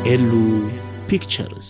ኤሉ ፒክቸርስ።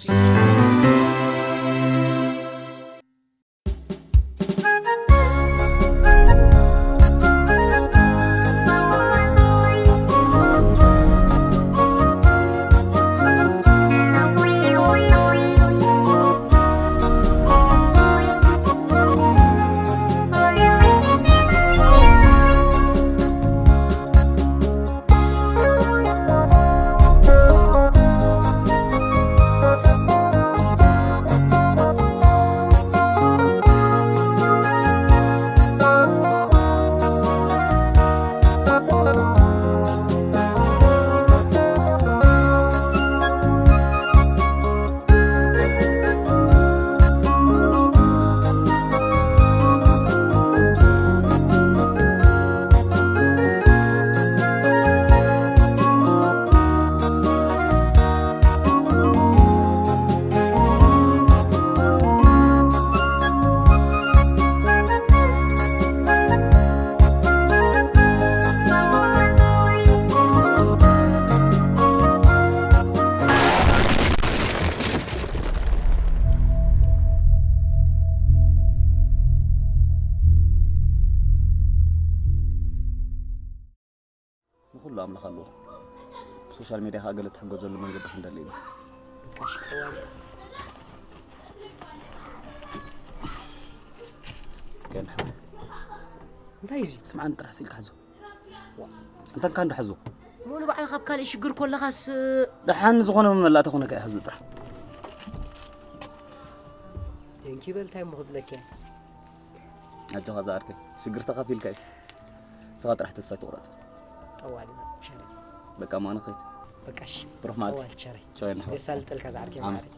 ንኹሉ ኣምላኽ ኣለዎ። ብሶሻል ሜድያ ከኣ ገለ ትሕገዘሉ መንገዲ ክንደሊ ኢና። ገንሐ። እንታይ እዚ? ስምዓኒ ጥራሕ ስኢልካ ሕዞ። ዋ። እንተንካ እንዶ ሕዞ። እሞ ንባዕልኻ ኣብ ካልእ ሽግር ኮለኻስ? ደሓን ዝኾነ መመላእታ ኮነ ከኣ ሕዞ ጥራሕ። ቴንኪ በል፣ እንታይ እሞ ክብለካ እየ? ኣጆኻ ዝዓርከይ፣ ሽግር ተኻፊልካ እዩ። ንስኻ ጥራሕ ተስፋ ኣይትቑረጽ። ጠዋል ኢና፣ ቸረይ። በቃ፣ እሞ ኣነ ክኸይድ። በቃ፣ እሺ። ብሩኽ መዓልቲ። ጠዋል፣ ቸረይ። ቻው፣ የናሕዋ። የሳልጠልካ ዝዓርከይ ኣሜን። መዓረይ።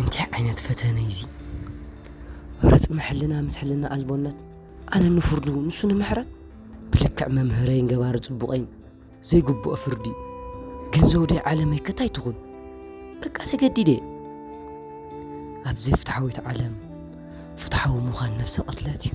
እንታይ ዓይነት ፈተነ እዩ እዚ? ረጽሚ ሕልና ምስ ሕልና ኣልቦነት፣ ኣነ ንፍርዱ፣ ንሱ ንምሕረት? ብልክዕ መምህረይን ገባሪ ጽቡቐይን ዘይግብኦ ፍርዲ። ግን ዘውደይ ዓለመይ ከ እንታይ ትኹን? በቃ ተገዲደ። ኣብዚ ፍትሓዊት ዓለም ፍትሓዊ ምዃን ነብሰ ቅትለት እዩ።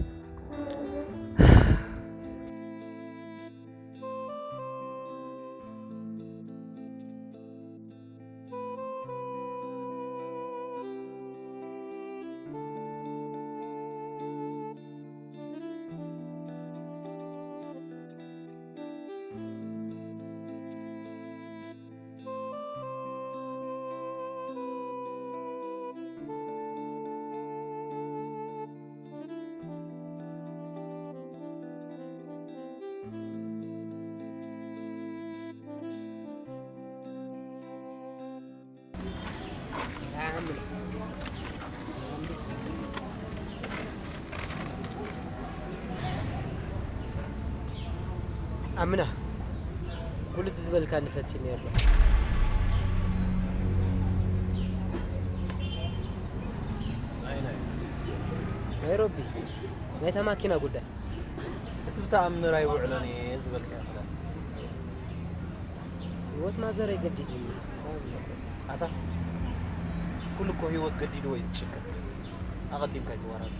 ኣምና፣ ኩሉ እቲ ዝበልካኒ ፈጺመዮ ኣለኹ። ናይሮቢ፣ ናይታ ማኪና ጉዳይ። እቲ ብተኣምር ኣይውዕሎን እየ ዝበልካዮ ክዳን። ህይወት ማዘረይ ገዲድኒ። ኣታ፣ ኩሉ እኮ ህይወት ገዲድዎ እዩ ዝጭከን። ኣቐዲምካ ኣይትዋራዘ።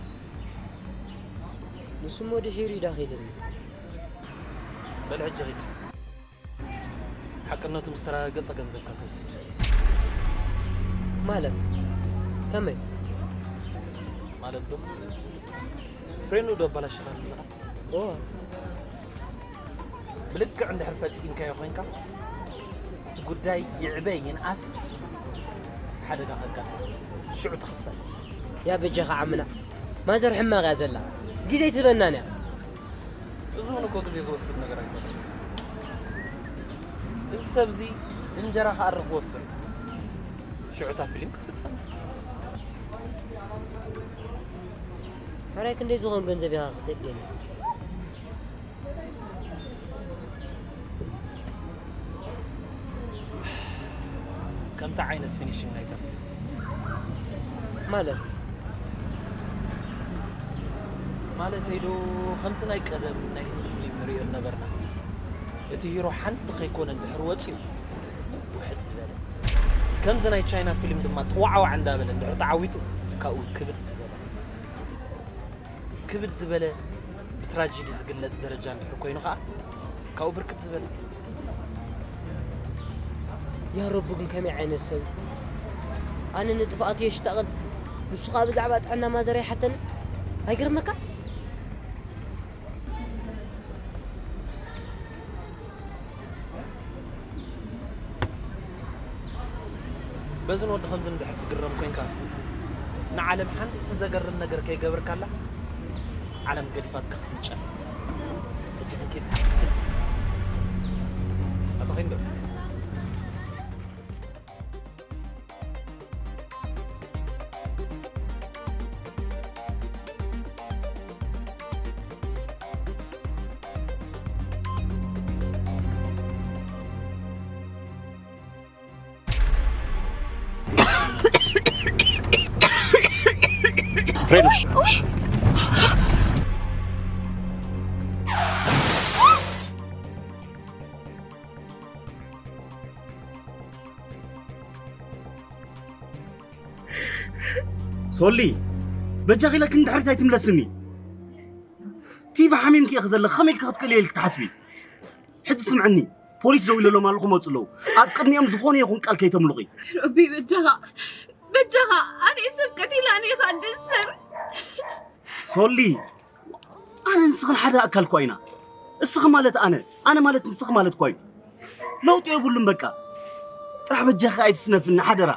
ንሱ እሞ ድሒሩ እዩ ዳኺልኒ። በል ሕጂ ኺድ። ሓቅነቱ ምስ ተረጋገጸ ገንዘብካ ትወስድ። ማለት? ከመይ? ማለት ዶ? ፍሬኑ ዶ ኣበላሽኻ ኣለኻ? ኦ። ብልክዕ እንድሕር ፈጺምካዮ ኮይንካ፣ እቲ ጉዳይ ይዕበ ይንኣስ፣ ሓደጋ ከጋጥም፣ ሽዑ ትኽፈል። ያ በጃኻ ዓምና፣ ማዘር ሕማቕ እያ ዘላ፣ ግዜ ኣይትህበናን እያ። እዚ እውን እኮ ግዜ ዝወስድ ነገር ኣይኮነን። እዚ ሰብ እዚ እንጀራ ክኣሪ ክወፍር፣ ሽዑ እታ ፊልም ክትፍጸም። ሕራይ ክንደይ ዝኾን ገንዘብ ኢኻ ክትእድየኒ? ከምቲ ዓይነት ፊኒሽንግ ናይታ ፊልም። ማለት? ማለተይ ዶ፣ ከምቲ ናይ ቀደም ናይ ህንዲ ፊልም ንርእዮ ነበርና። እቲ ሂሮ ሓንቲ ከይኮነ እንድሕር ወጺኡ፣ ውሕጥ ዝበለ። ከምዚ ናይ ቻይና ፊልም ድማ ጥዋዕዋዕ እንዳበለ እንድሕር ተዓዊቱ፣ ካብኡ ክብድ ዝበለ። ክብድ ዝበለ ብትራጀዲ ዝግለጽ ደረጃ እንድሕር ኮይኑ ኸኣ ካብኡ ብርክት ዝበለ። ያ ረቢ ግን ከመይ ዓይነት ሰብ እዩ? ኣነ ንጥፍኣቱ የሽታቕን ንሱ ኸኣ ብዛዕባ ጥዕና ማዘር ኣይሓተንን። ኣይገርመካ? በዝን ወዲ ከምዚ እንድሕር ትግረም ኮንካ ንዓለም ሓንቲ ዘገርም ነገር ከይገበርካላ ዓለም ገዲፋትካ ክትምጨ ሕጂ ክንኪድ ኣታ ኸይንዶ ሶሊ፣ በጃኺ ኢለኪ ንድሕሪት ኣይትምለስኒ። ቲቪ ሓሚምኪ ኢኺ ዘለኺ፣ ከመይ ኢልኪ ክትክእሊ ኢልኪ ትሓስቢ? ሕጂ ስምዕኒ፣ ፖሊስ ደዊለሎም ኣለኹ፣ መጹ ኣለዉ። ኣብ ቅድሚኦም ዝኾነ ይኹን ቃል ከይተምልቑ። ረቢ በጃኻ፣ በጃኻ፣ ኣነ ሰብ ቀቲለ ኣነ ኢኻ ደሰር። ሶሊ፣ ኣነ ንስኽን ሓደ ኣካል እኳ ኢና። እስኺ ማለት ኣነ፣ ኣነ ማለት ንስኺ ማለት እኳ እዩ። ለውጢ የብሉን በቃ። ጥራሕ በጃኺ ኣይትስነፍኒ ሓደራ።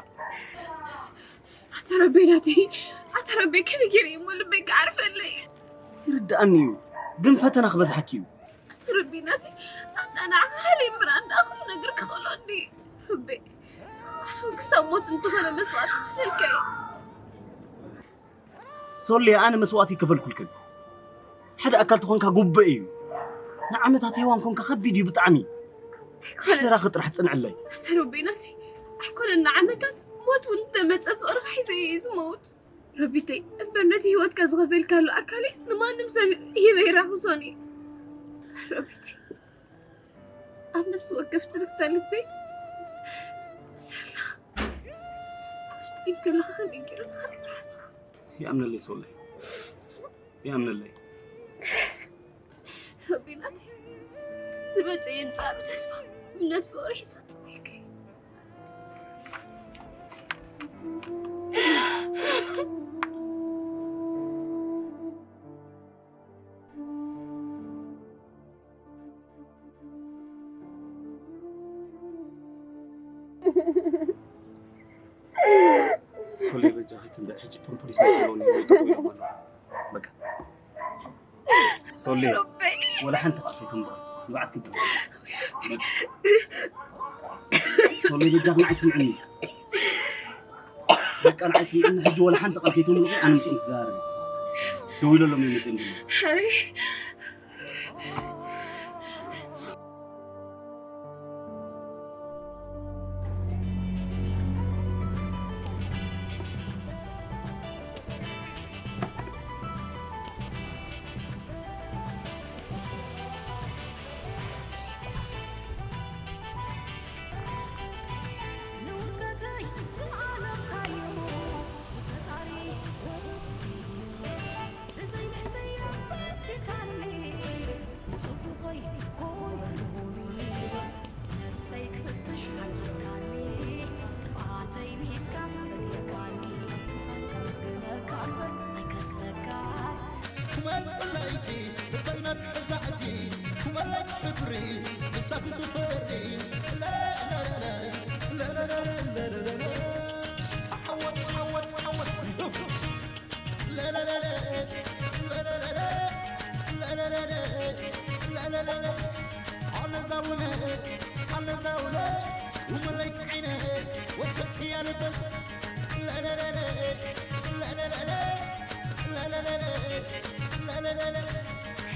ኣታ ረበይ ናተይ፣ ኣታ ረበይ ከመይ ገይረ እሞ ልበይ ክዓርፈለይ? ይርድኣኒ እዩ፣ ግን ፈተና ክበዝሓኪ እዩ። ኣታ ረበይ ናተይ፣ ኣታ ንዓኻ ሓልየ እምበር ኣንዳ ኩሉ ነገር ክኽእሎ እንዲ። ረበይ፣ ኣነ ክሳብ ሞት እንተኾነ መስዋእቲ ክኽፈልካ እየ። ሶሊ፣ ኣነ መስዋእቲ ይከፈልኩልክን። ሓደ ኣካል ተኾንካ ጉብእ እዩ። ንዓመታት ሄዋን ኮንካ ከቢድ እዩ ብጣዕሚ። ኣይኮነን። ሓደራኺ ጥራሕ ጽንዕለይ። ኣታ ረበይ ናተይ፣ ኣይኮነን ንዓመታት ሞት እውን እንተመጸ ፍቕርኻ ሒዘ እየ ዝመውት። ረቢተይ፣ እምበር ነቲ ህይወትካ ዝኸፈልካሉ ኣካለይ ንማንም ሰብ ሂበ ኣይራኽሶን እየ። ረቢተይ፣ ኣብ ነፍሲ ወከፍ ትርግታ ልበይ ምስ ኣላ፣ ኣብ ውሽጠይ ከለኻ ከመይ ገይሩ ንኽእል ክሓስኻ። ይኣምነለይ ሶለይ፣ ይኣምነለይ። ረቢ ናተይ፣ ዝመጽእ ይምጻእ ብተስፋ እምነት ፍቕሪ ሒዘ ክጽበየካ እየ። ሶለይ በጃኺ ትንበ፣ ሕጂ ፖሊስ መጺኦም ኣለዉ፣ ጠጠው ኢሎም ኣለዉ። በቃ። ሶሌ፣ ረበይ። ወላ ሓንቲ ቃል ከይተንብሮ፣ ንብዓት ክትብል። በቃ። ሶሌ፣ በጃኺ ንዓይ ስምዕኒ። በቃ፣ ንዓይ ስምዕኒ። ሕጂ ወላ ሓንቲ ቃል ከይተንብሮ፣ ኣነ ምስኦም ክዛረብ። ደዊለሎም እዮም መጺኦም ዘለዉ። ሕሪ።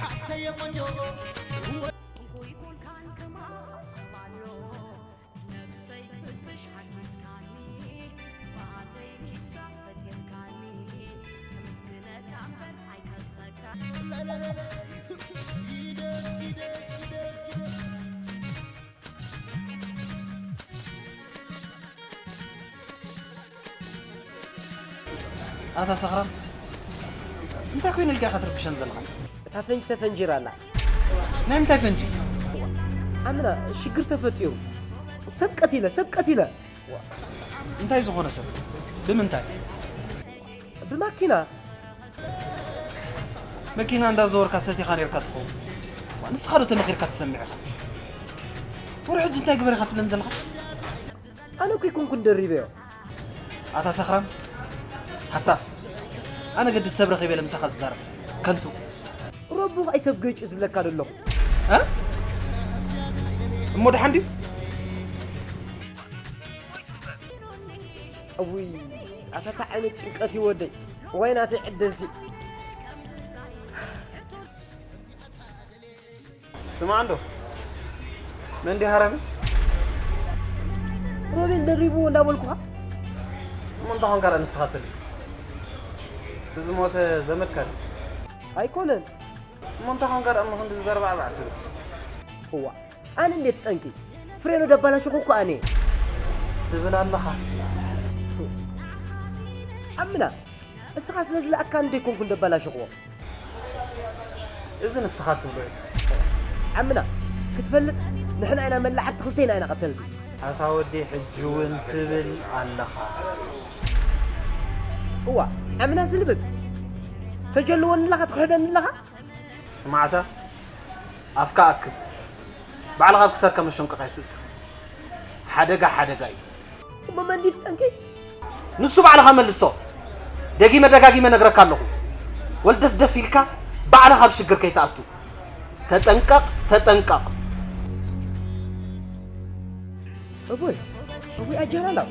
ሓፍተየ ቆንጆ። ኣታ ሰኽራም፣ እንታይ ኮይነ ኢልካ ኢኻ ትርብሸን ዘለኻ? እታ ፈንጂ ተፈንጂራ ኣላ። ናይ ምንታይ ፈንጂ? ኣምና፣ ሽግር ተፈጢሩ። ሰብ ቀቲለ፣ ሰብ ቀቲለ። እንታይ ዝኾነ ሰብ? ብምንታይ? ብማኪና። መኪና እንዳዘወርካ ሰቲኻ ነርካ ትኸውን። ንስኻ ዶ ተመኺርካ ትሰምዕ ኢኻ? ወረ ሕጂ እንታይ ግበር ኢኻ ትብለኒ ዘለኻ? ኣነ እኮ ኣይኮንኩን ደሪበዮ። ኣታ ሰኽራም፣ ሃታፍ። ኣነ ገዲ ሰብ ረኺበ ኢለ ምሳኻ ዝዛረብ። ከንቱ። ረቡኽ ኣይ ሰብ ገጭ ዝብለካ ዶ ኣለኹ? እ? እሞ ደሓን ድዩ? እውይ፣ ኣታ እንታይ ዓይነት ጭንቀት እዩ ወደይ? ዋይ ናተይ ዕድልሲ። ስማዕ እንዶ፣ መን ድዩ ሃራሚ? ሮቤል ደሪቡ እንዳበልኩኻ። እሞ እንታይ ኾንካ ደኣ ንስኻ ትብል? እቲ ዝሞተ ዘመድካ ድዩ? ኣይኮነን። እሞ እንታይ ኾንካ ደኣ እሞ ክንዲ ዘርባዕባዕ ትብል? እዋ፣ ኣነ እንዴት ጠንቂ? ፍሬኑ ደባላሸኹ እኮ ኣነ። ትብል ኣለኻ። ኣምና፣ እስኻ ስለ ዝለኣካ እንደ ኣይኮንኩን ደባላሸኹዎ። እዚ ንስኻ ትብሎ እዩ። ዓምና፣ ክትፈልጥ፣ ንሕና ኢና መላዕብቲ፣ ክልቴና ኢና ቀተልቲ። ኣታ ወዲ፣ ሕጂ እውን ትብል ኣለኻ። እዋ፣ ዓምና ስልብብ። ተጀልወኒ ኣለኻ፣ ትኽሕደኒ ኣለኻ። ስማዕታ፣ ኣፍካ ኣክብ። ባዕልኻ ኣብ ክሳድካ መሸንቀቕ ኣይትእቱ። ሓደጋ ሓደጋ እዩ። እሞ መን ድዩ ጠንቂ? ንሱ ባዕልኻ መልሶ። ደጊመ ደጋጊመ ነግረካ ኣለኹ። ወልደፍደፍ ኢልካ ባዕልኻ ኣብ ሽግር ከይትኣቱ። ተጠንቀቕ፣ ተጠንቀቕ። እቦይ፣ እቦይ ኣጀላላው፣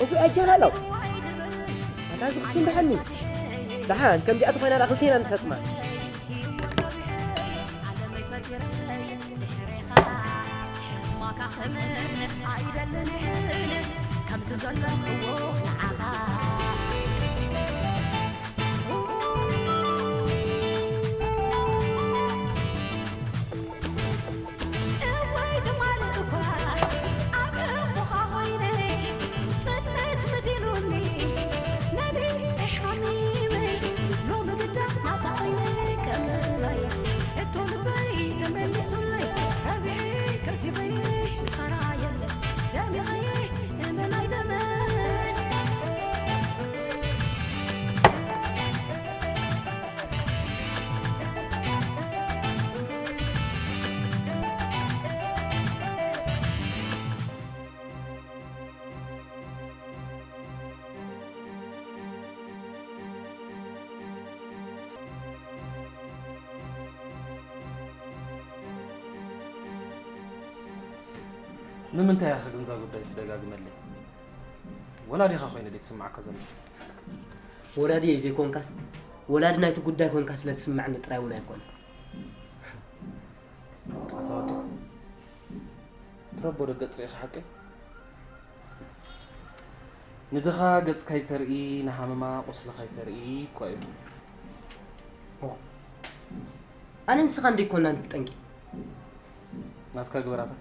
እቦይ ኣጀላላው። ኣታ እዚ ክሱም ደሓን እዩ። ደሓን፣ ከምዚኣ ተኾይና ደኣ ክልቴና ንሰጥማ። ከምዚ ዘለኽዎ ንዓኻ። እዋይ ትማሊ እኳ ኣብ ሕቑኻ ኮይነ፣ ጽልመት መቲሉኒ ነቢዐ ሓሚመ። ሎሚ ግዳ ናጻ ኮይነ ከም ምድላይ፣ ሕቶ ልበይ ተመሊሱለይ። ረቢሐ ከሲበ ክሳራ የለ፣ ደሚቐ እመን ኣይተመን። ንምንታይ ኢኻ ግን እዛ ጉዳይ ትደጋግመለይ? ወላዲኻ ኮይነ ድየ ዝስምዓካ ዘለኹ? ወላዲየይ ዘይኮንካስ፣ ወላዲ ናይቲ ጉዳይ ኮንካ ስለ ትስምዓኒ ጥራይ እውን ኣይኮነን። ኣታ ወዲ፣ ትረቦ ዶ ገጽ ርኢኻ ሓቀይ? ንድኻ ገጽ ካይተርኢ፣ ንሃመማ ቁስሊ ካይተርኢ እኳ እዩ። ኦ፣ ኣነ ንስኻ እንደ ይኮና ጠንቂ። ናትካ ግበራታ።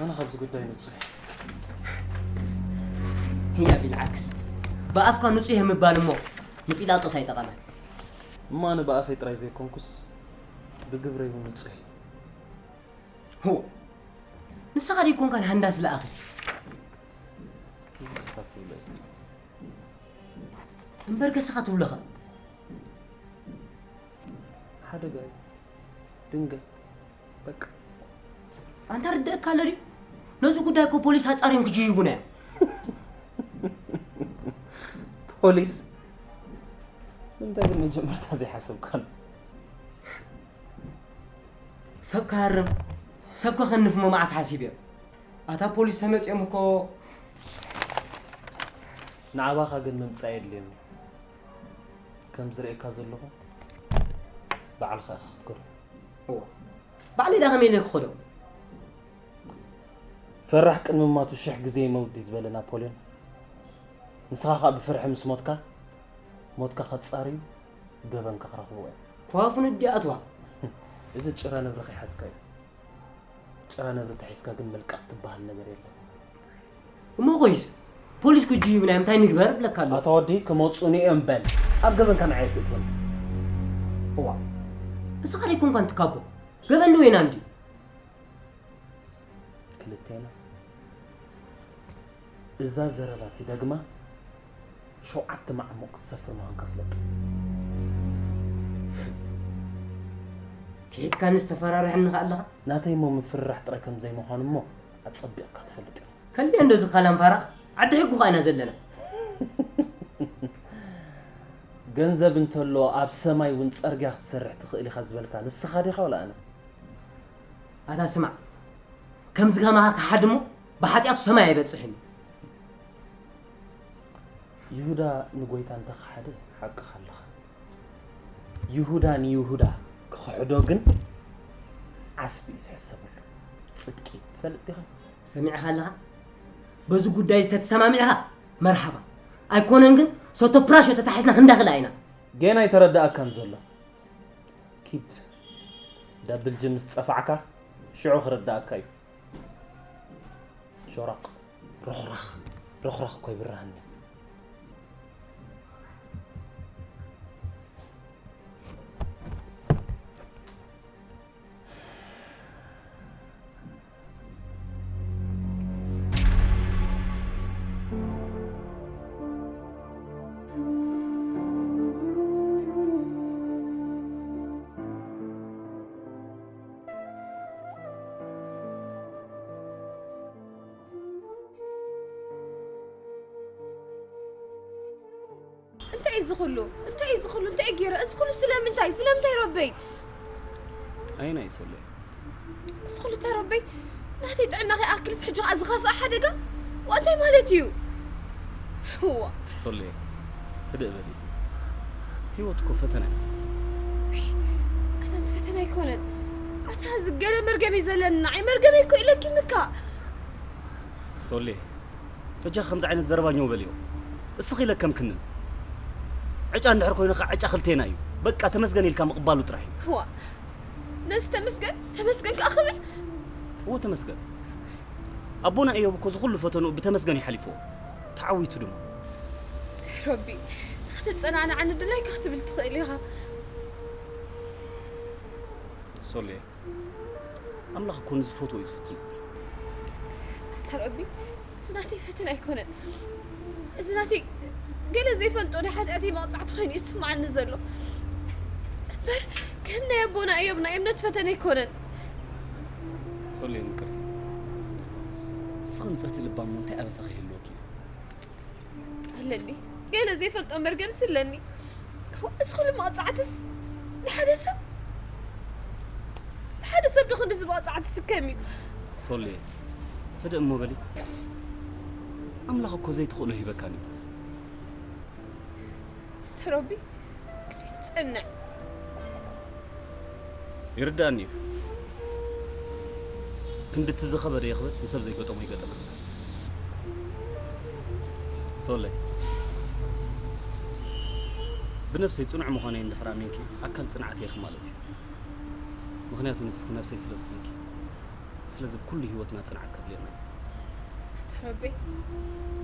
ኣነ ካብዚ ጉዳይ ንጹህ እየ። ህያ ቢልዓክስ፣ ብኣፍካ ንጹህ እየ ምባል እሞ ንጲላጦስ ኣይጠቐመን። እሞ ኣነ ብኣፈይ ጥራይ ዘይኮንኩስ ብግብረይ እውን ንጹህ እየ። ሆ፣ ንስኻ ደይኮንካ ንሃንዳስ ለኣኸ? ንስኻ ትብሎ እዩ። እምበር ከስኻ ትብለኻ። ሓደጋ እዩ። ድንገት። በቃ። ኣንታ ርደእካ ኣሎ ድዩ? ነዚ ጉዳይ እኮ ፖሊስ ኣጻርዮም ክጅይቡና እዮም። ፖሊስ? ንምንታይ ግን መጀመርታ ዘይሓሰብካሉ? ሰብ ክሃርም፣ ሰብ ከኸንፍ እሞ መዓስ ሓሲብዮም? ኣታ ፖሊስ ተመጺኦም እኮ። ንዓባኻ ግን ምምጻእ የድልየኒ። ከም ዝርእየካ ዘለኹ፣ ባዕልኻ ኢኻ ክትከዶ። እዎ። ባዕለይ ደኣ ከመይ ኢለ ክኸዶ? ፈራሕ ቅድሚ ማቱ ሽሕ ግዜ ይመውት ድዩ ዝበለ ናፖልዮን? ንስኻ ኸኣ ብፍርሒ ምስ ሞትካ፣ ሞትካ ከጻርዩ፣ ገበንካ ክረኽብዎ እዮም። ኳፉ ንዲ ኣትዋ። እዚ ጭራ ነብሪ ከይሓዝካዮ። ጭራ ነብሪ ተሒዝካ ግን ምልቃቕ ትበሃል ነገር የለን። እሞ ኮይስ፣ ፖሊስ ክጅ ይብና እንታይ ንግበር ብለካ ኣሎ። ኣታ ወዲ ክመጹኒ እዮም በል። ኣብ ገበንካ ንዓይ ትእትወኒ። እዋ፣ እስኻ ደይኮንካ እንትካቦ ገበን ዶ ወይና እንዲ? ክልቴና እዛ ዘረባ ትደግማ ሸውዓተ መዓሙቕ ክትሰፍር ምዃንካ ፍለጥ። ከይድካንስ ተፈራርሐኒ ከኣ ኣለኻ? ናተይ እሞ ምፍርራሕ ጥራይ ከም ዘይምዃኑ እሞ ኣጸቢቕካ ትፈልጥ ኢኻ። ከልቢ እንደዚ ካላም ፋራ ዓዲ ሕጉ ኸኣ ኢና ዘለና። ገንዘብ እንተሎ ኣብ ሰማይ እውን ጸርግያ ክትሰርሕ ትኽእል ኢኻ ዝበልካ ንስኻ ዲኻ ወላ ኣነ? ኣታ ስማዕ፣ ከምዚ ከማኻ ክሓድ እሞ ብሓጢኣቱ ሰማይ ኣይበጽሕን እዩ። ይሁዳ ንጎይታ እንተኸሓደ ሓቅኻ ኣለኻ። ይሁዳ ንይሁዳ ክኽሕዶ ግን ዓስቢ እዩ ዝሕሰበሉ። ጽድቂ ትፈልጥ ዲኻ? ሰሚዕኻ ኣለኻ? በዚ ጉዳይ ዝተተሰማሚዕኻ መርሓባ። ኣይኮነን ግን ሰቶ ፕራሾ ተታሒዝና ክንዳኽላ ኢና። ጌና ኣይተረዳእካን ዘሎ። ኪድ ዳብል ጅ ምስ ጸፋዕካ ሽዑ ክርዳእካ እዩ። ሾራቕ ሮኽራኽ ሮኽራኽ እኮ ይብርሃኒ። እንታይ እዩ እዚ ኩሉ? እንታይ እዩ እዚ ኩሉ? እንታይ እዩ ገይረ? እዚ ኩሉ ስለምንታይ? ስለምንታይ ረበይ? ኣይናይ ሶለይ። እዚ ኩሉ እንታይ ረበይ? ናተይ ጥዕና ከይኣክልስ ሕጂ ኸኣ ዝኸፍኣ ሓደጋ? ዋ እንታይ ማለት እዩ? ዋ ሶለይ ህድእ በሊ። ህይወት እኮ ፈተና እዩ። ኣታ እዚ ፈተና ኣይኮነን። ኣታ እዚ ገለ መርገም እዩ ዘለኒ ንዓይ። መርገመይ እኮ ኢለኪ ምካ። ሶሌ በጃ ከምዚ ዓይነት ዘረባ ኘው በልዮ። እስኺ ለከምክንን ዕጫ እንድሕር ኮይኑ ኸዓ ዕጫ ክልቴና እዩ። በቃ ተመስገን ኢልካ ምቕባሉ ጥራሕ እዩ። ዋ ነዚ ተመስገን ተመስገን ከኣ ክብል እዎ ተመስገን። ኣቦና እዮብ እኮ ዝኹሉ ፈተንኡ ብተመስገን እዩ ሓሊፍዎ። ተዓዊቱ ድማ። ረቢ ንኽትጸናንዓኒ ድላይካ ክትብል ትኽእል ኢኻ። ሶሌ ኣምላኽ እኮ ንዝፈትዎ እዩ ዝፍትኖ። ኣታ ረቢ እዚ ናተይ ፈተና ኣይኮነን። እዚ ናተይ ገለ ዘይፈልጦ ናይ ሓጢኣተይ መቕጻዕቲ ኮይኑ እዩ ዝስምዓኒ ዘሎ። እምበር ከም ናይ ኣቦና እዮብ ናይ እምነት ፈተነ ኣይኮነን። ሶሌ ምቅርቲ እስኺ ንጽርቲ ልባም እንታይ ኣበሳ ከይህልወኪ እዩ። ኣለኒ ገለ ዘይፈልጦ መርገምስ ኣለኒ። እዚ ኩሉ መቕጻዕትስ ንሓደ ሰብ ንሓደ ሰብ ዶ ክንድዚ መቕጻዕቲ ስከም እዩ? ሶሌ ህድእ እሞ በሊ። ኣምላኽ እኮ ዘይትኽእሎ ሂበካን እዩ። ኣንተ ረቢ ክንደይ ትጸንዕ። ይርዳእኒ እዩ። ክንድቲ ዝኸበደ ይኽበድ ንሰብ ዘይገጠሞ ይገጠመና። ሶለይ ብነብሰይ ጽኑዕ ምዃነይ እንድሕር ኣሚንኪ ኣካል ጽንዓት ኢኺ ማለት እዩ። ምኽንያቱ ንስኺ ነብሰይ ስለ ዝኾንኪ። ስለዚ ብኩሉ ህይወትና ጽንዓት ከድልየና እዩ። ኣታ ረቢ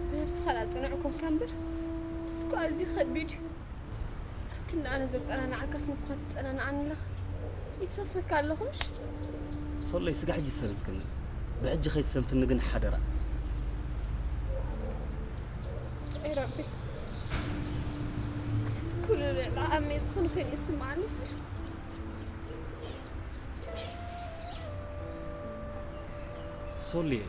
ብነብስኻ ዳ ጽኑዕ ኮንካ እምበር ንሱ እኮ ኣዝዩ ከቢድ እዩ። ኣብ ክንዲ ኣነ ዘጸናንዓካስ ንስኻ ትጸናንዓኒ ኣለኻ። ይሰንፈካ ኣለኹ ምሽ? ሶለይ ስጋ ሕጂ ሰንፍክኒ። ብሕጂ ከይሰንፍኒ ግን ሓደራ። ኣይ ረቢ ኣነስ ኩሉ ልዕሊ ዓቕመይ ዝኾነ ኮይኑ ይስምዓኒ ዘሎ። ሶልየ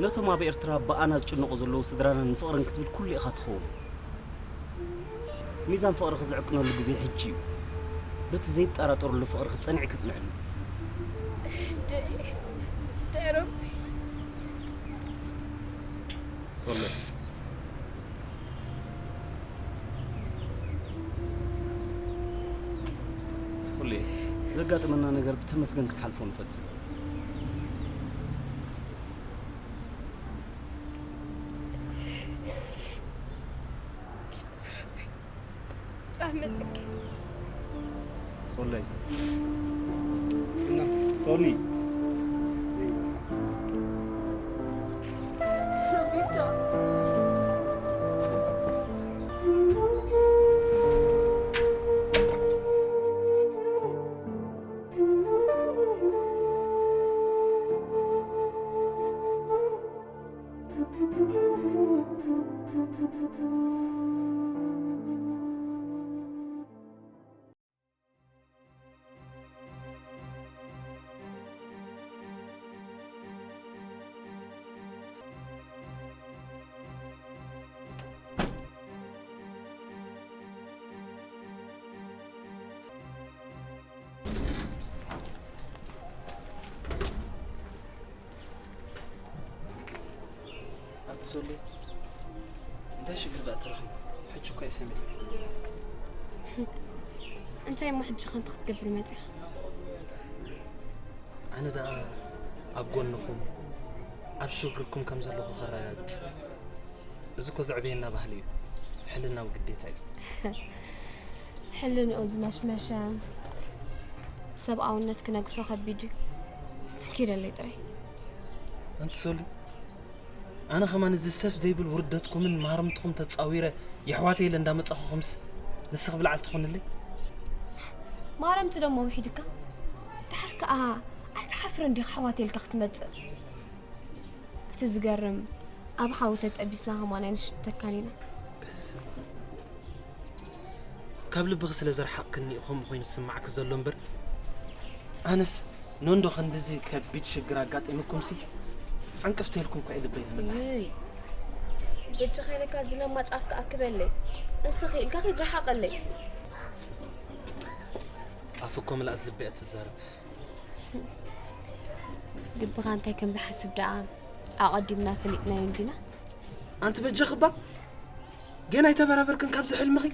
ነቶም ኣብ ኤርትራ ብኣና ዝጭነቑ ዘለዉ ስድራና ንፍቕርን ክትብል ኩሉ ኢኻ ትኸውን። ሚዛን ፍቕርኺ ዝዕቅነሉ ግዜ ሕጂ እዩ። በቲ ዘይጠራጠረሉ ፍቕርኺ ጸኒዕኪ ጽንዕሉ። ደይ ደይ ረቢ ሶሌ ሶሌ ዘጋጠመና ነገር ብተመስገን ክንሓልፎ ንፈትን። ጫፍ መጸኪ ሶለይ ሶሊ ቻው ተረኺቡ። ሕጂ እኮ እየ ሰሚዐ። እንታይ እሞ ሕጂ ከ እንታይ ክትገብር መጺኻ? ኣነ ደኣ ኣብ ጎንኹም፣ ኣብ ሽግርኩም ከም ዘለኹ ከረጋግጽ። እዚ እኮ ዘዕበየና ባህሊ እዩ። ሕልናዊ ግዴታ እዩ። ሕልንኡ ዝመሽመሸ ሰብኣውነት ክነግሶ ከቢድ እዩ። ኪደለይ ጥራይ። ኣንቲ ሶሊ፣ ኣነ ከማን እዚ ሰፍ ዘይብል ውርደትኩምን ማረምትኹም ተጻዊረ የሕዋተይ ኢለ እንዳመጻኹኹምስ ንስኺ ብላዕሊ ትኾንለይ? ማረምቲ ደሞ ውሒድካ? ድሓር ከኣ ኣይትሓፍርን ዲኻ ኣሕዋተይ ኢልካ ክትመጽእ? እቲ ዝገርም ኣብ ሓዊ ተጠቢስና ከማን ኣይንሽተካን ኢና። በስመ ኣብ። ካብ ልብኺ ስለ ዘርሓቕክኒ እዩ ከምኡ ኮይኑ ዝስማዓኪ ዘሎ እምበር፣ ኣነስ ኖንዶ ክንድዚ ከቢድ ሽግር ኣጋጢሙኩምሲ ዓንቅፍቲ ኢልኩም እኳ እዩ ልበይ ዝብላዕ። እይ፣ በጃኻ ኢለካ እዚ ለማጭ ኣፍካ ኣክበለይ። እንተ ኽኢልካ ኺድ ርሓቐለይ። ኣፍ እኮ ምልኣት ልቢ እያ ትዛረብ። ልብኻ እንታይ ከም ዝሓስብ ደኣ ኣቐዲምና ፈሊጥናዮ እንዲና። ኣንቲ በጃኺ እባ ጌና ኣይተበራበርክን ካብዚ ሕልምኺ።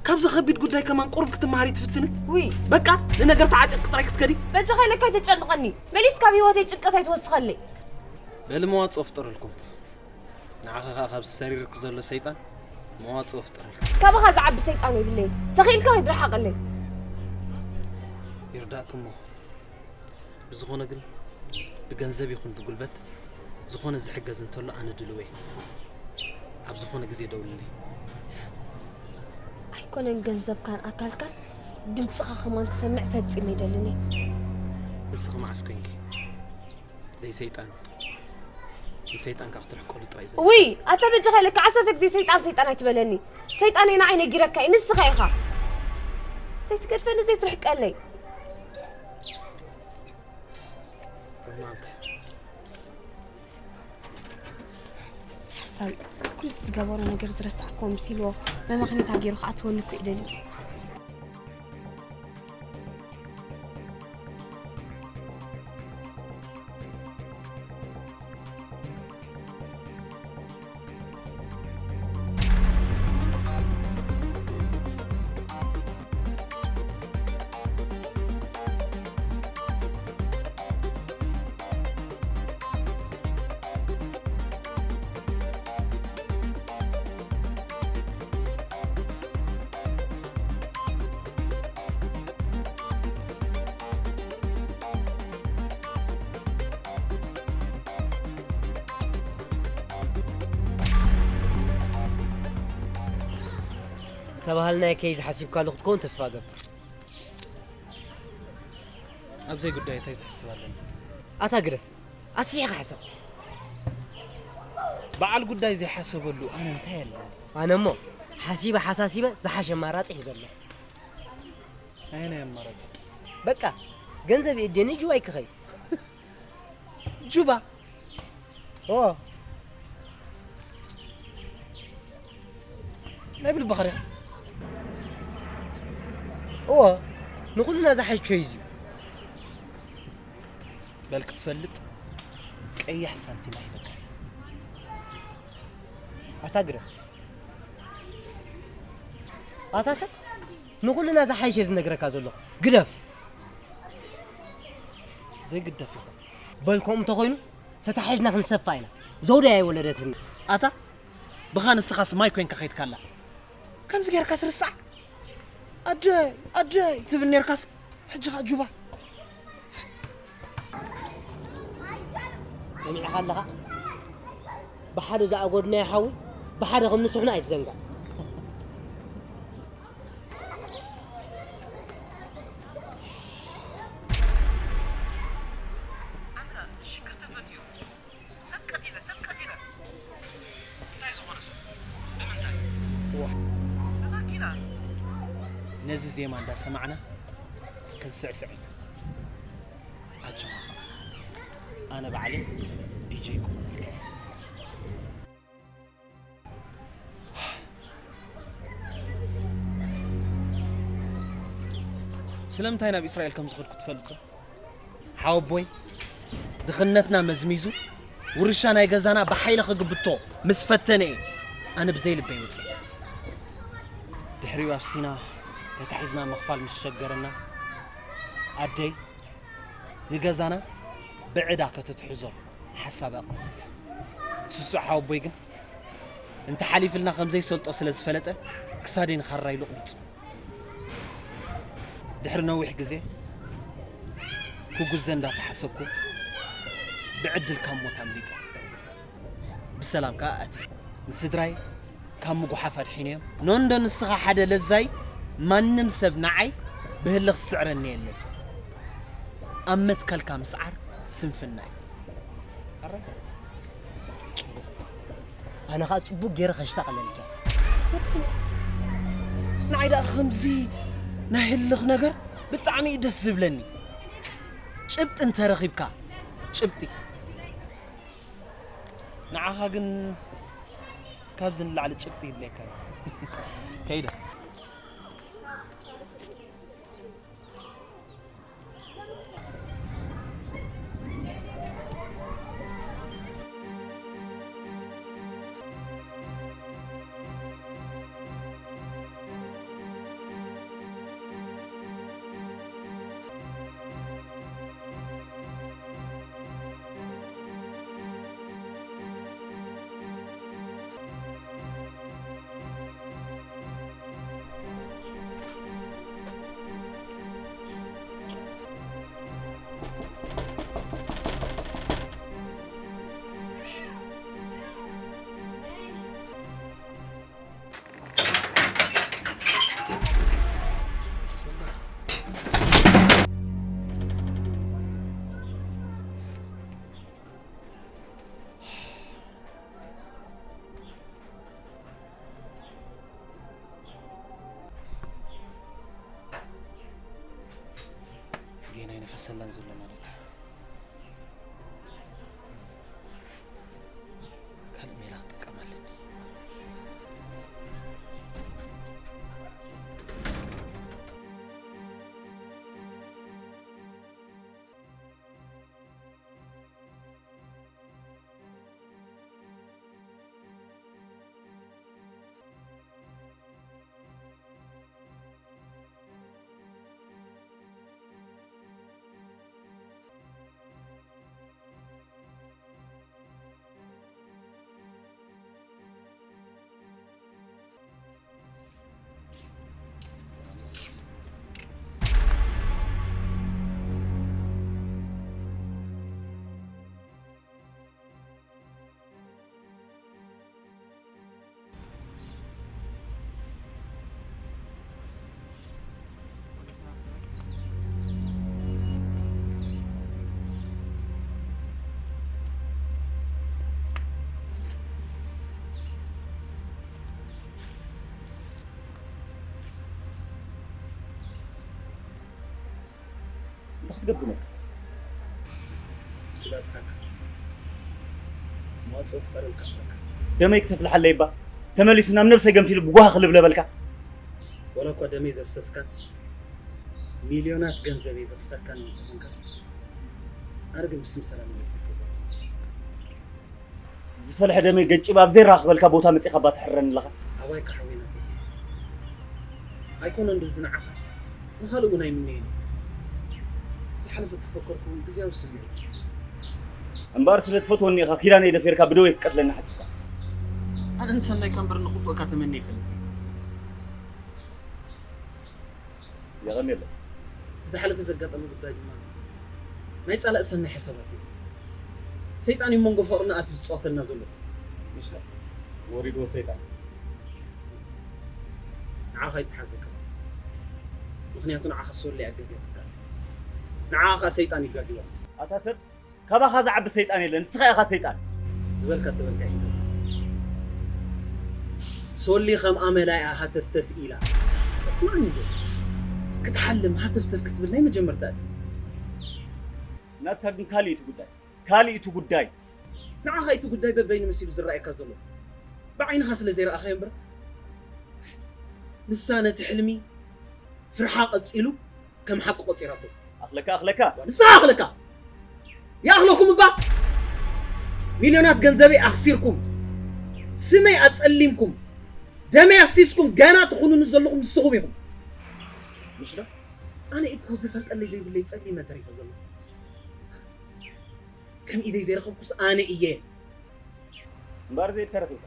ካብዚ ከቢድ ጉዳይ ከማን ቁሩብ ክትመሃሪ ትፍትኒ። ውይ። በቃ ንነገር ተዓጢቕኪ ጥራይ ክትከዲ። በጃኻ ኢለካ ኣይተጨንቐኒ። መሊስ ካብ ህይወተይ ጭንቀት ኣይትወስኸለይ። በሊ መዋጽኦ ፍጠረልኩም። ንዓኺ ኸኣ ካብዚ ሰሪርኪ ዘሎ ሰይጣን መዋጽኦ ፍጠረልኪ። ካባኻ ዝዓቢ ሰይጣን የብለይን። ተኽኢልካ ኺድ ርሓቐለይ። ይርዳእኪ እሞ። ብዝኾነ ግን ብገንዘብ ይኹን ብጉልበት ዝኾነ ዝሕገዝ እንተሎ ኣነ ድልው እየ። ኣብ ዝኾነ ግዜ ደውልለይ። ኣይኮነን ገንዘብካን ኣካልካን ድምፅኻ ከማን ክሰምዕ ፈጺመ ኣይደልን እየ። ንስኺ መዓስ ኮንኪ ዘይሰይጣን ንሰይጣን ከኣ ክትርሕቀሉ ጥራይ ዘ ውይ፣ ኣታ በጃኻ ኢለካ ዓሰርተ ግዜ ሰይጣን ሰይጣን ኣይትበለኒ። ሰይጣነይ ንዓይ ነጊረካ እዩ፣ ንስኻ ኢኻ። ዘይትገድፈኒ ዘይትርሕቀለይ። ሮማንት። ሓሳብ ኩሉ እቲ ዝገበሮ ነገር ዝረሳዕክዎ መሲልዎ መመኽነይታ ገይሩ ክኣትወኒ እኮ እዩ ደልዩ። ዝተባህልናዮ ኬዝ ሓሲብካሉ ክትከውን ተስፋ እገብር። ኣብ ዘይጉዳይ እንታይ ዝሕስብ ኣለኒ? ኣታ ግደፍ፣ ኣስፊሕካ ሕሰብ። በዓል ጉዳይ ዘይሓሰበሉ ኣነ እንታይ ኣለኒ? ኣነ እሞ ሓሲበ ሓሳሲበ ዝሓሸ ኣማራጺ ሒዘ ኣለኹ። ኣየናይ ኣማራጺ? በቃ፣ ገንዘብ ይእድየኒ ጁባ ይክኸይ። ጁባ? ኦ። ናይ ብልብኻ ዲኻ? እወ፣ ንኹልና ዝሓይሾ እዩ እዚ። በል ክትፈልጥ ቀያሕ ሳንቲም ኣይበቃን። ኣታ ግደፍ። ኣታ ሰብ፣ ንኹልና ዝሓይሽ እየ ዝነግረካ ዘለኹ። ግደፍ። ዘይግደፍ ይኹን። በል ከምኡ እንተኾይኑ፣ ተታሒዝና ክንሰፋ ኢና። ዘውዲ ኣይወለደትን። ኣታ፣ ብኻ ንስኻስ ማይ ኮይንካ ከይድካላ። ከምዚ ጌርካ ትርስዓ? ኣደይ፣ ኣደይ ትብል ኔርካስ፣ ሕጂ ኸኣ ጁባ። ሰሚዕኻ ኣለኻ? ብሓደ ዝኣጎድናዮ ሓዊ፣ ብሓደ ከም ንስሕኖ ኣይትዘንጋዕ። ኣምና፣ ሽግር ተፈጢሩ። ሰብ ቀቲለ፣ ሰብ ቀቲለ። እንታይ ዝኾነ ሰብ? ብምንታይ? ዋ። ብማኪና። ነዚ ዜማ እንዳሰማዕና ክንስዕስዕ ኢና። ኣጆኻ ኸኣ። ኣነ ባዕለይ ዲጀይ ክኾነልካ እየ። ስለምንታይ ናብ እስራኤል ከም ዝኸድኩ ትፈልጥ ዶ? ሓወቦይ፣ ድኽነትና መዝሚዙ፣ ውርሻ ናይ ገዛና ብሓይሊ ክግብቶ ምስ ፈተነ እየ ኣነ ብዘይ ልበይ ውፅእ። ድሕሪኡ ኣብ ሲና ተታሒዝና ምኽፋል ምስ ሸገረና ኣደይ ንገዛና ብዕዳ ከተትሕዞ ሓሳብ ኣቕረበት። ስሱዕ ሓወቦይ ግን እንተ ሓሊፍልና ከም ዘይሰልጦ ስለ ዝፈለጠ ክሳደይ ንኻራ ኢሉ ኣቕቢጹ። ድሕሪ ነዊሕ ግዜ ክጉዘ እንዳተሓሰብኩ ብዕድል ካብ ሞት ኣምሊጠ። ብሰላም ከኣ ኣትየ። ንስድራይ ካብ ምጉሓፍ ኣድሒነዮም። ኖንዶ ንስኻ ሓደ ለዛይ ማንም ሰብ ንዓይ ብህልኽ ዝስዕረኒ የለን። ኣብ መትከልካ ምስዓር ስንፍና እዩ። ኣረ፣ ኣነ ኸኣ ጽቡቕ ገይረ ከሽታ ቀለልኪ። ፈትን። ንዓይ ደኣ ከምዚ ናይ ህልኽ ነገር ብጣዕሚ እዩ ደስ ዝብለኒ። ጭብጢ እንተረኺብካ፣ ጭብጢ። ንዓኻ ግን ካብዚ ንላዕሊ ጭብጢ ይድልየካ እዩ። ከይደ። ጌና ይነፈሰላን ዘሎ ማለት እዩ። ካልእ ሜላ ክጥቀም ኣለኒ። እንታይ ክትገብር መጻእካ? ክባጽሓካ። መዋጽኦ ክፈጥረልካ ኣለካ። ደመይ ክተፍልሓለይ እባ። ተመሊሱ ናብ ነብሰይ ገንፊሉ ብጓሂ ክልብለበልካ። ዋላ እኳ ደመይ ዘፍሰስካን ሚልዮናት ገንዘበይ ዘኽሰርካን እንተኾንካ፣ ኣነ ግን ብስም ሰላም ይመጽእ ገዛ። ዝፈልሐ ደመይ ገጭብ ኣብ ዘይራኸበልካ ቦታ መጺኻ እባ ትሕረኒ ኣለኻ። ኣባይካ ሓወይ ናተይ። ኣይኮነን ድዚ ንዓኻ፣ ንኻልእ እውን ኣይምነየን። ዝሓለፈ ተፈከርኩ እውን ግዝያዊ ስምዒት እዩ። እምበኣር ስለ ትፈትወኒ ኢኻ ኪዳነይ ደፊርካ ብደወይ ክትቀትለኒ ሓሲብካ። ኣነ ንሰናይካ እምበር ንኽፉእካ ተመንየ ኣይፈልጥን። የቐንየለይ። እቲ ዝሓለፈ ዘጋጠመ ጉዳይ ድማ ናይ ጻላእ ሰናይ ሓሳባት እዩ። ሰይጣን እዩ መንጎ ፍቕርና ኣትዩ ዝጻወተልና ዘሎ። ምሽ ወሪድዎ ሰይጣን። ንዓኻ ይተሓዘካ። ምኽንያቱ ንዓኻ ሶሊ ኣጋግያትካ። ንዓኻ ከኣ ሰይጣን ይጋግዋ። ኣታ ሰብ፣ ካባኻ ዝዓቢ ሰይጣን የለን፣ ንስኻ ኢኻ ሰይጣን። ዝበልካ ተበልካ ሒዘካ። ሶሊ ከም ኣመላ እያ ሃተፍተፍ ኢላ። እስማዕኒ ዶ? ክትሓልም ሃተፍተፍ ክትብል ናይ መጀመርታ እዩ። ናትካ ግን ካልእ እዩ እቲ ጉዳይ። ካልእ እዩ እቲ ጉዳይ። ንዓኻ እዩ እቲ ጉዳይ በበይኑ መሲሉ ዝረኣየካ ዘሎ። ብዓይንኻ ስለ ዘይረኣኻዮ እምበር፣ ንሳ ነቲ ሕልሚ ፍርሓ ቀጺሉ ከም ሓቂ ቆጺራቶ። ኣኽለካ፣ ኣኽለካ። ንስኻ ኣኽለካ። ይኣኽለኩም እባ። ሚልዮናት ገንዘበይ ኣኽሲርኩም። ስመይ ኣጸሊምኩም፣ ደመይ ኣፍሲስኩም ገና ትኹንኑ ዘለኹም ንስኹም ኢኹም። ምሽ ዶ? ኣነ እኮ ዝፈልጠለይ ዘይብለይ ጸሊመ ተሪፈ ዘለኹ። ከም ኢደይ ዘይረኸብኩስ ኣነ እየ። እምበኣር ዘይድካ ረኺብካ።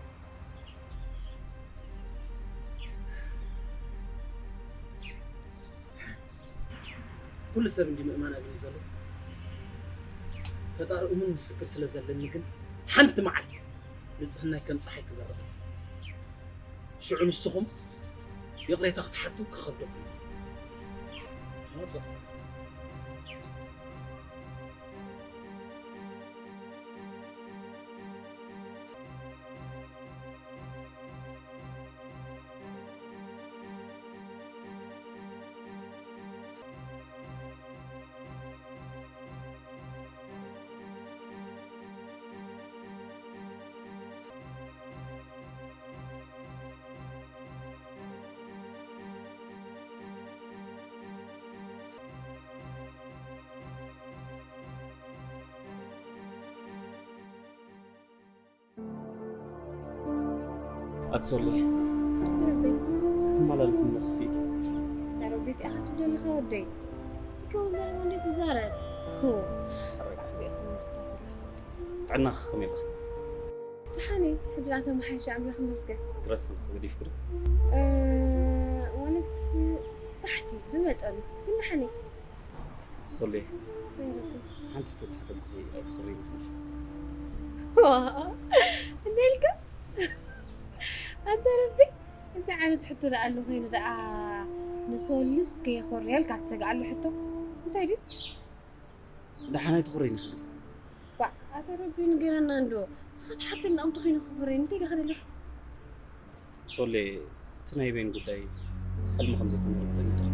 ኩሉ ሰብ እንዲ ምእማን ኣብኒ ዘሎ። ፈጣሪ እሙን ምስክር ስለ ዘለኒ ግን ሓንቲ መዓልቲ ንጽህናይ ከም ጸሓይ ክበርቕ። ሽዑ ንስኹም ይቕሬታ ክትሓቱ ክኸብደኩም እዩ። መጾ። ኣቲ ሶሊ፣ ረቢ። ክትመላለስ እንዳ ከፊእኪ። ያ ረቢ፣ እንታይ ኢኻ ትብል ዘለኻ ወደይ? ስልኪ እውን ዘረባ እንዴት ትዛረብ? ሆ፣ ኣረጋግዒ። ጥዕናኺ ከመይ ኣለኺ? ደሓን እየ። ሕጂ ደኣ ተመሓይሸ፣ ኣምላኽ ይመስገን። ትረስቲ ገዲፍኪ ዶ? እ፣ ማለት ሳሕቲ ብመጠኑ፣ ግን ደሓን እየ። ሶሊ፣ ወይ ረቢ። ሓንቲ ሕቶ ተሓተትኩኺ ኣይትኽሪኒ ኢኺ። ዋ፣ እንታይ ኢልካ? ኣንታ ረቢ፣ እንታይ ዓይነት ሕቶ ደኣ ኣሎ ኮይኑ ደኣ ንሶልስ ከየኾርየልካ ትሰግኣሉ ሕቶ? እንታይ ድዩ? ደሓን ኣይትኹርይኒ ኢኺ። ባ፣ ኣታ ረቢ ንገረና እንዶ። ንስኻ ትሓተልና እምተ ኮይኑ ክኹርየኒ፣ እንታይ ኢኻ ደሊኻ? ሶሌ፣ እቲ ናይ ቤን ጉዳይ ሕልሚ ከም ዘይኮነ ርግጸኛ ዲኺ?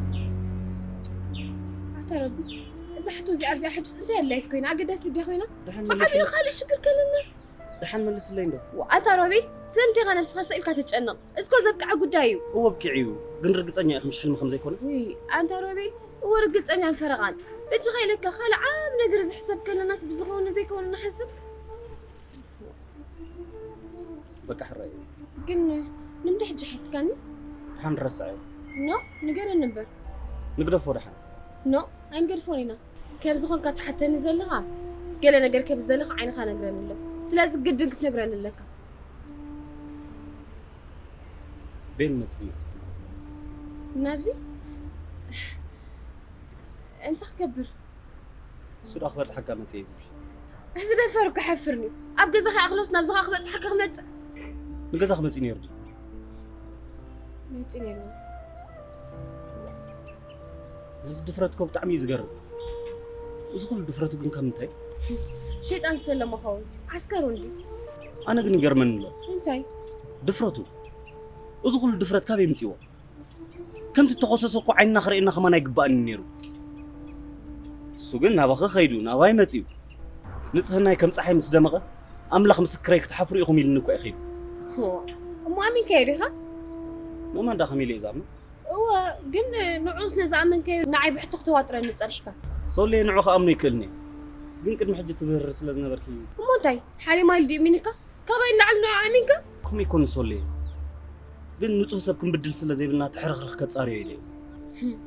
ኣታ ረቢ፣ እዛ ሕቶ እዚኣ ኣብዚኣ ሕጅስ እንታይ ኣድላይት ኮይና? ኣገዳሲት ድያ ኮይና? ደሓን ካብ መልስለይ። ዓብዩ ካልእ ሽግር ከለናስ? ደሓን መልስለይ እንዶ። ዋ፣ ኣታ ሮቤል፣ ስለምንታይ ኢኻ ነብስኻ ሰኢልካ ትጨነቕ? እዚ እኮ ዘብቅዐ ጉዳይ እዩ። እወ፣ ኣብቂዑ እዩ። ግን ርግጸኛ ኢኺ ምሽ ሕልሚ ከም ዘይኮነ? ውይ፣ ኣንታ ሮቤል፣ እወ ርግጸኛን ፈረቓን። በጃኻ ኢለካ ካልእ ዓቢ ነገር ዝሕሰብ ከለናስ ብዝኸውን ዘይከውን ንሓስብ። በቃ ሕራይ እዩ። ግን ንምንታይ ሕጂ ሓትካኒ? ደሓን ረስዐዮ። ኖ፣ ንገረኒ እምበር። ንግደፎ ደሓን። ኖ፣ ኣይንገድፎን ኢና። ከምዚ ኾንካ ትሓተኒ ዘለኻ፣ ገለ ነገር ከምዚ ዘለኻ ዓይንኻ ነግረኒ ኣሎ። ስለዚ ግድን ክትነግረኒ ኣለካ። ቤን መጺኡ። ናብዚ? እንታይ ክገብር? እሱ ደኣ ክበጽሓካ መጺአ እዩ ዝብል። እዚ ደፋር እኮ ይሓፍርኒ እዩ። ኣብ ገዛኻ ይኣኽሎስ ናብዚ ኸኣ ክበጽሓካ ክመጽእ? ንገዛ ክመጽእ ነይሩ ድዩ? መጺኡ ነይሩ። ነዚ ድፍረት እኮ ብጣዕሚ እዩ ዝገርም። እዚ ኩሉ ድፍረቱ ግን ካብ ምንታይ? ሸይጣን ዝሰለሞ ኸውን። ዓስከሩ እንድዩ። ኣነ ግን ይገርመኒ ኣሎ። እንታይ? ድፍረቱ። እዚ ኩሉ ድፍረት ካበይ ኣምጺእዎ? ከምቲ እተኾሰሰ እኮ ዓይንና ክርእየና ከማን ኣይግባእን ነይሩ። እሱ ግን ናባኺ ከይዱ፣ ናባይ መጺኡ። ንጽህናይ ከም ጸሓይ ምስ ደመቐ፣ ኣምላኽ ምስክረይ ክትሓፍሩ ኢኹም ኢሉኒ እኮ እዩ ከይዱ። ሆ፣ እሞ ኣሚንካዮ ዲኻ? ምእማን ደኣ ከመይ ኢለ እየ ዝኣምን? እወ፣ ግን ንዕኡ ስለ ዝኣመንካዮ ንዓይ ብሕቶ ክተዋጥረኒ ጸኒሕካ። ሶልየ ንዑ ክኣምኖ ይክእልኒ እየ። ግን ቅድሚ ሕጂ ትብህርር ስለ ዝነበርኪ። እሞ እንታይ? ሓሊማ ኢሉ ድዩ እሚንካ? ካባይ ንላዕሊ ንዑ ኣሚንካ? ከምኡ ኣይኮነን ሶልየ። ግን ንጹህ ሰብ ክንብድል ስለ ዘይብልና ትሕርኽርኽ ከጻርዮ ኢለ እየ። ህም።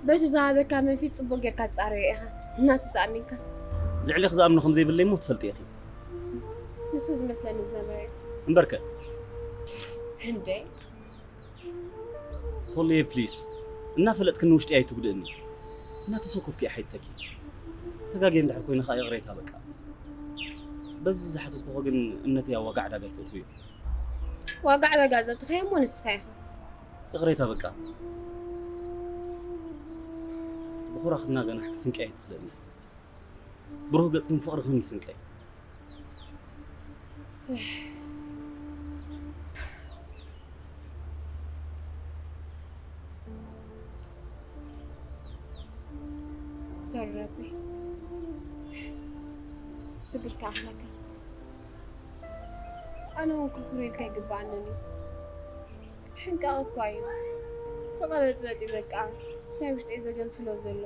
በቲ ዝሃበካ መንፊት ጽቡቕ ጌርካ ትጻረዮ ኢኻ። ናቱ ዝኣሚንካስ? ልዕሌኺ ዝኣምኖ ከም ዘይብለይ እሞ ትፈልጢ ኢኺ። ንሱ ዝመስለኒ ዝነበረ እዩ። እምበርከ? እንዴ? ሶልየ ፕሊስ፣ እናፈለጥክኒ ውሽጢ ኣይትጉድእኒ። እናተሰኮፍኪ እየ ሓይተኪ። ተጋግየ እንድሕር ኮይነ ኸኣ ይቕሬታ በቃ። በዚ ዝሓተትኩኺ ግን እምነተይ ኣብ ዋጋ ዕዳጋ ኣይተእትውዮ። ዋጋ ዕዳጋ ዘእተኻዮ እሞ ንስኻ ኢኻ። ይቕሬታ በቃ። ብኹራ ክትናገናሕ ክትስንቂ ኣይትኽእልኒ። ብሩህ ገጽክን ፍቕርኽን ይስንቀይ። ሶሪ ረቢ፣ ስግር ከኣኽለካ። ኣነ እውን ከኹርየልካ ኣይግብኣንን እዩ። ሕንቃቕ እኳ እዩ። ተቐበጥበጥ እዩ በቃ። እቲ ናይ ውሽጠይ ዘገንፍሎ ዘሎ።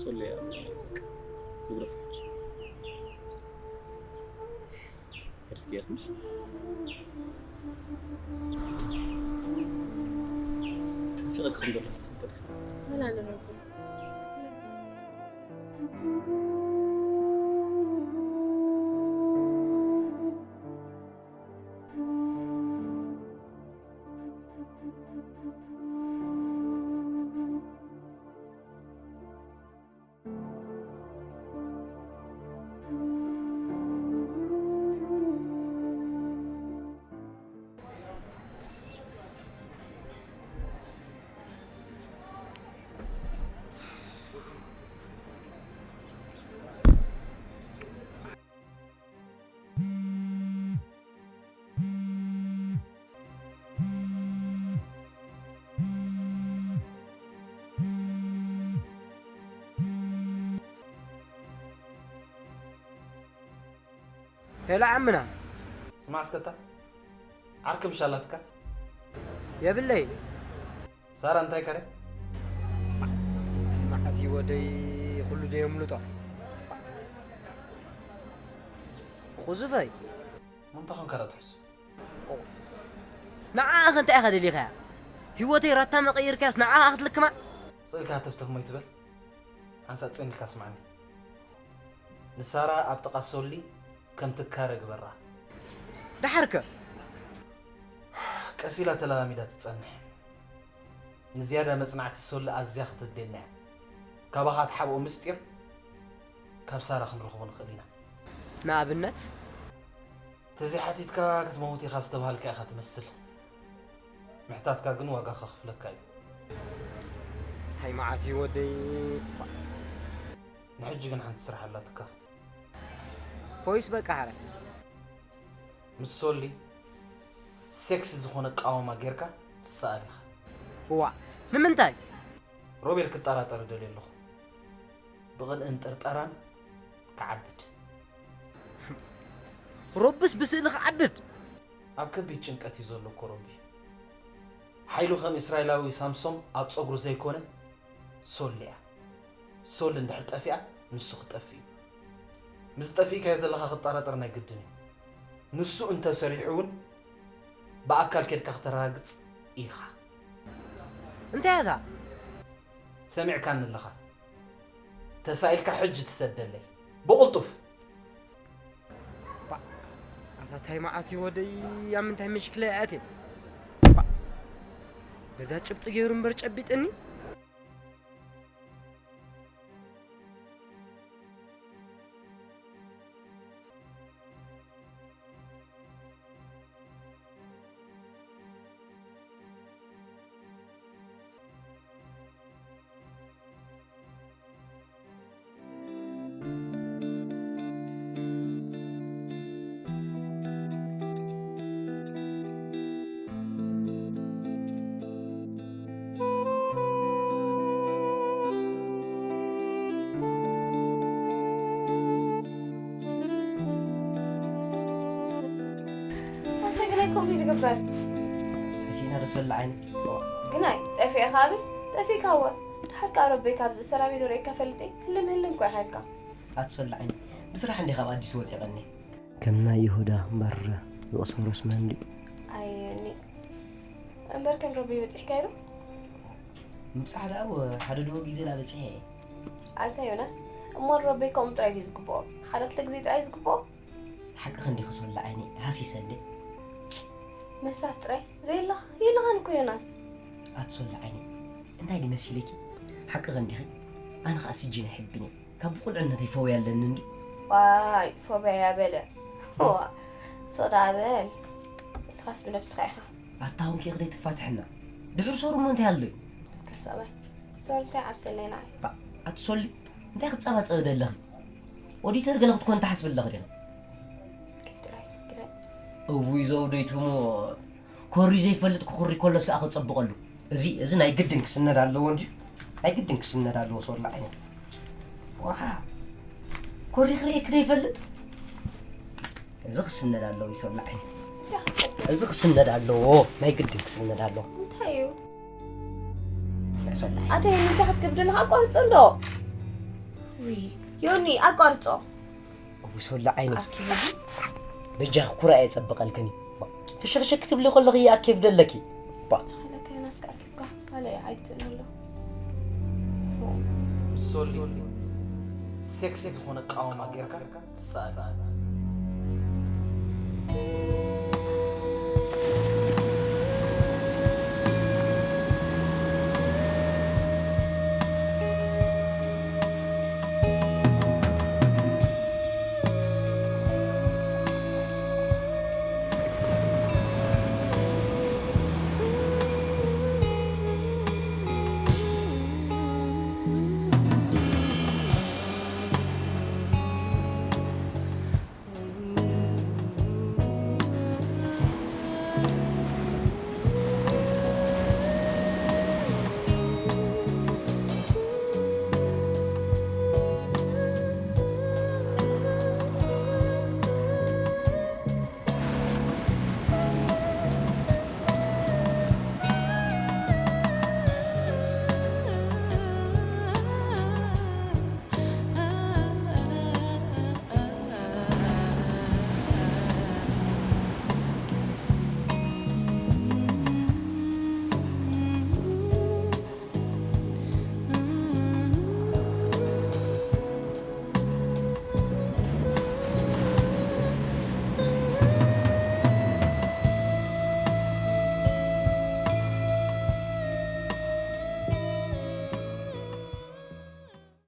ሶልየ፣ በቃ፣ ንግደፎ ሕጂ። ገድፍኪ ኢኺ ምሽ? ኣፍቂረኪ ከም ዘለኹ ትፈልጢ ኢኺ። ምን አደረኩ? ሄሎ ዓምና። ስማዕ እስከታ፣ ዓርኪ ምሽ ኣላትካ? የብለይ። ሳራ እንታይ ከረ? መዓት እዩ ወደይ፣ ኩሉ ዶ የምልጦ? ቁዙፈይ። ምንታይ ኾንካ ዶ ትሕሱ? ንዓኣ ኸ እንታይ ኢኻ ደሊኻያ? ህይወተይ ራታ መቐየርካያስ ንዓኣ ክትልክማ? ስእልካ ተፍተፍ ሞይ ትበል? ሓንሳእ ጽን ኢልካ ስምዓኒ። ንሳራ ኣብ ጥቓ ሶሊ ከም ትካረ ግበራ። ደሓርከ? ቀስ ኢላ ተለማሚዳ ትጸንሕ። ንዝያዳ መጽናዕቲ ሶሊ ኣዝያ ከተድልየና እያ። ካባኻ ትሓብኦ ምስጢር ካብ ሳራ ክንረኽቦ ንኽእል ኢና። ንኣብነት? ተዘይሓቲትካ ክትመውት ኢኻ ዝተባሃልካ ኢኻ ትመስል። ምሕታትካ ግን ዋጋ ከኽፍለካ እዩ። እንታይ መዓት እዩ ወደይ? ንሕጂ ግን ሓንቲ ስራሕ ኣላትካ። ኮይስ በቃ ሓረ። ምስ ሶሊ ሴክሲ ዝኾነ ቃወማ ጌርካ ትሰኣል ኢኻ። እዋ፣ ንምንታይ? ሮቤል ክጠራጠር እደልዮ ኣለኹ። ብቕንእን ጥርጠራን ክዓብድ። ሮብስ ብስእሊ ክዓብድ? ኣብ ከቢድ ጭንቀት እዩ ዘሎ እኮ ሮቢ። ሓይሉ ከም እስራኤላዊ ሳምሶም ኣብ ጸጉሩ ዘይኮነ ሶል እያ። ሶል እንድሕር ጠፊኣ ንሱ ክጠፍእ እዩ። ምስ ጠፊእካዮ ዘለኻ ክጠራጠር ናይ ግድን እዩ። ንሱ እንተሰሪሑ እውን ብኣካል ኬድካ ክተረጋግጽ ኢኻ። እንታይ እያ እታ? ሰሚዕካኒ ኣለኻ። ተሳኢልካ ሕጂ ትሰደለይ። ብቕልጡፍ። ባ፣ ኣታ ታይ መዓት እዩ ወደይ፣ ኣብ ምንታይ ምሽክለ እያ ኣትየ? ባ፣ በዛ ጭብጢ ገይሩ እምበር ጨቢጥኒ። ኣንተ ግናይ ከምኡ ይትግበር። ጠፊእና ዶ ሰላ ዓይኒ? ግናይ ጠፊእኻ ብል፣ ጠፊእካ እወ። ድሓር ከኣ ረበይ ካብዚ ሰላም ይደረየካ ፈልጠይ፣ ህልም ህልም እኮ ኢኻ ኢልካ። ኣቲ ሰላ ዓይኒ፣ ብስራሕ እንዲኻ ኣብ ኣዲስ ወፂእቐኒ። ከም ናይ ይሁዳ እምበር ዝቕሰም ረስመ እንድዩ። ኣየኒ እምበር ከም ረቢ በጺሕካዮ ዶ? ምብጻሕ ደኣ ሓደ ደወ ግዜ ደኣ በጺሐ እየ። ኣንታ ዮናስ፣ እሞ ንረቢ ከምኡ ጥራይ ድዩ ዝግብኦ? ሓደ ክልተ ግዜ ጥራይ ዝግብኦ? ሓቅኺ እንዲኺ ሶላ ዓይኒ፣ ሃሲሰ እንዴ። መሳስ ጥራይ? ዘየለኻ የለኻን እኮ ዮናስ። ኣቲ ሶላ ዓይኒ፣ እንታይ ድዩ መሲልኪ? ሓቅኺ እንዲኺ፣ ኣነ ኸኣ ስጂን ኣይሕብን እየ። ካብ ብቑልዕነተይ ፎብያ ኣለኒ እንድዩ። ዋይ፣ ፎብያ እያ በለ። ዋ፣ ሶዳ በል። ንስኻስ ብነብስኻ ኢኻ። ኣታ እውን ከይኽደይ ትፋትሕና። ድሕሪ ሶር እሞ እንታይ ኣሎ እዩ? እስካ ሰብኣይ፣ ሶር እንታይ ዓብሰለይ ንዓይ? ባ፣ ኣቲ ሶሊ፣ እንታይ ክትጸባጸቢ ደለኺ? ኦዲተር ገለ ክትኮን ትሓስቢ ኣለኺ ዲኺ? ግድራይ፣ ግድራይ። እውይ ዘውደይ ትሞት። ኮሪ ዘይፈልጥ ክኹሪ ኮሎስ ከኣ ክጸብቐሉ። እዚ፣ እዚ ናይ ግድን ክስነድ ኣለዎ እንጂ። ናይ ግድን ክስነድ ኣለዎ ሶላ ዓይነ። ዋሃ። ኮሪ ክርእየኪ ዘይፈልጥ? እዚ ክስነድ ኣለዎ ሶላ ዓይነ። እዚ ክስነድ ኣለዎ። ናይ ግድን ክስነድ ኣለዎ። እንታይ እዩ? ናይ ሶላ ዓይነ። ኣታ እንታይ ክትገብር ኣለኻ? ኣቋርጾ እንዶ። ውይ፣ ዮኒ፣ ኣቋርጾ። እውይ ሶላ ዓይነ። ኣርኪ ዮኒ። በጃኺ ኩራ እየ ጸብቐልክን እዩ። ፍሽኽሽክ ክትብሊ ከለኺ እያ ኬፍ ደለኪ። ባ ለከ ናስካ ኣኪብካ ኣለ ኣይትእምሎ ሶሊ ሴክሲ ዝኾነ ቃወማ ጌርካ ትሰኣል።